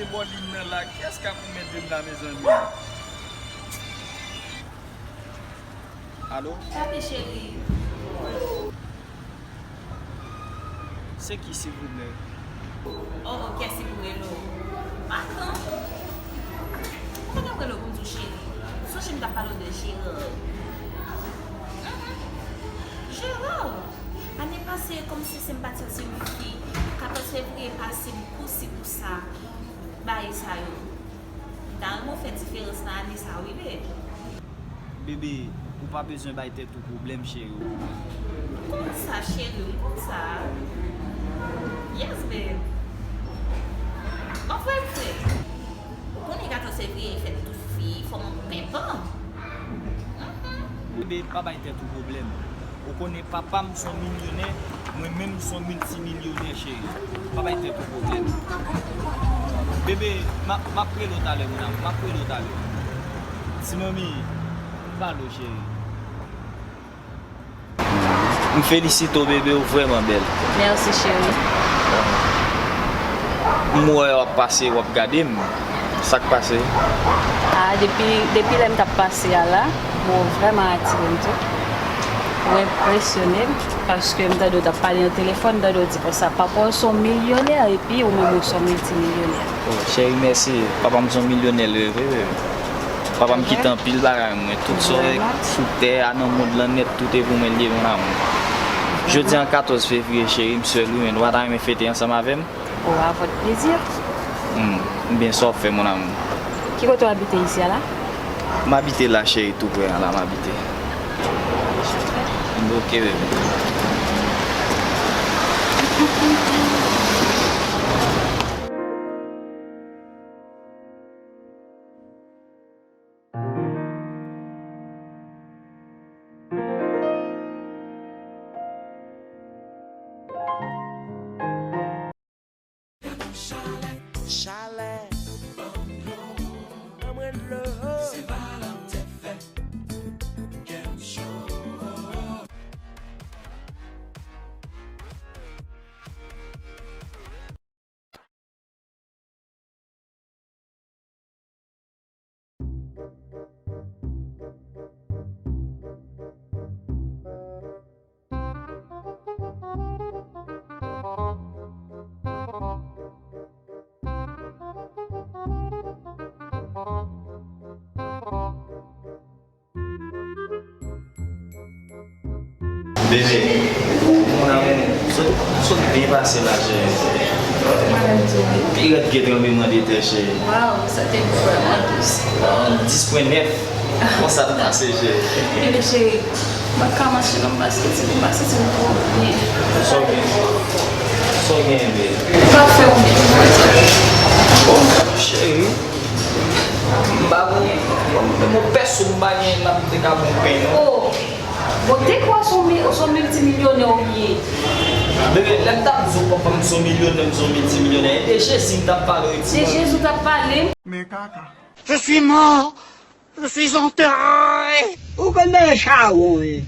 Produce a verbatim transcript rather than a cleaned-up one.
Bò liy nan la, kiyès k ap remete m la, mezanmi? Alo? Papi cheri. Se ki, silvouplè? Oh, oh, kiyès ki pou rele w? Matan. Mwen pa t ap rele w pou m di w cheri. Sonje m t ap pale w de Gerard. Mhm. Gerard! Ane pase, kòmsi se m pati l, se m fi. Katòz fevriye pase, m kousi pou sa. Bagay sa yo. M ta renmen w fè diferans nan ane sa wi, babe. Bebe, ou pa bezwen bay tèt ou pwoblèm, cheri. Konn sa, cheri, m konn sa. Yes, babe. Anfèt, frè, ou konnen katòz fevriye e fèt tout fi, fò m penpan. Mhm. Bebe, pa bay tèt ou pwoblèm. Ou konnen papa m se yon milyonè, mwen menm m se yon miltimilyonè, cheri. Pa bay tèt ou pwoblèm. Bebe, m ap, m ap rele w talè, mon amour, m ap rele w talè. Ti manmi, m pale w, cheri. M felisite w, bebe, ou vrèman bèl. Mèsi, cheri. M wè w ap pase, w ap gade m. Sa k pase? Ah, depi, depi lè m t ap pase a la, bon, ou vrèman atire m tou. Ou enpresyone m, paske m tande w t ap pale nan telefòn, m tande w di konsa, papa w se yon milyonè, epi ou menm ou se yon miltimilyonè. Oh, cheri, mèsi. Papa m se yon milyonè l ye vre, bebe. Papa m kite anpil bagay mwen. Tout sa w wè sou tè a, nan mond lan nèt, tout e pou mwen l ye, mon amour. Jodi an, katòz fevriye, cheri, m sèl wi, men ou pa ta renmen fete ansanm avè m? Oh, à votre plaisir. Hmm, byen, sa w ap fè, mon amour? Ki kote w abite isi a la? M abite la, cheri, tou prè a la, m abite. Ok, bebe. Chalè, ban mwen dlo. Se pa lanmte fè kè m cho. Bebe, mon amour, sot, sot byen pase la, cheri. Pi rèd ke tranblemanntè, cheri. Waw, sa te vrèman dous. Dis pwen nèf. Konsa t pase, cheri. Bebe cheri, m pa ka mache non, m pa santi, m pa santi m twò byen. Sa w gen? Sa w gen, bebe? M pa fè w byen. Bon, cheri. M pa konn, bon, men pèsonn m pa gen, m ap te ka bon pen, non. Oh, bon, te kwè se yon mi-, se yon miltimilyonè ou ye. Bebe, lè m t ap di w papa m se yon milyonè, m se yon miltimilyonè, e de Jezi m t ap pale w, ti. De Jezi w t ap pale m. Men kaka. Je suis mort. Je suis enterré. Ou konn nan chawon, wi.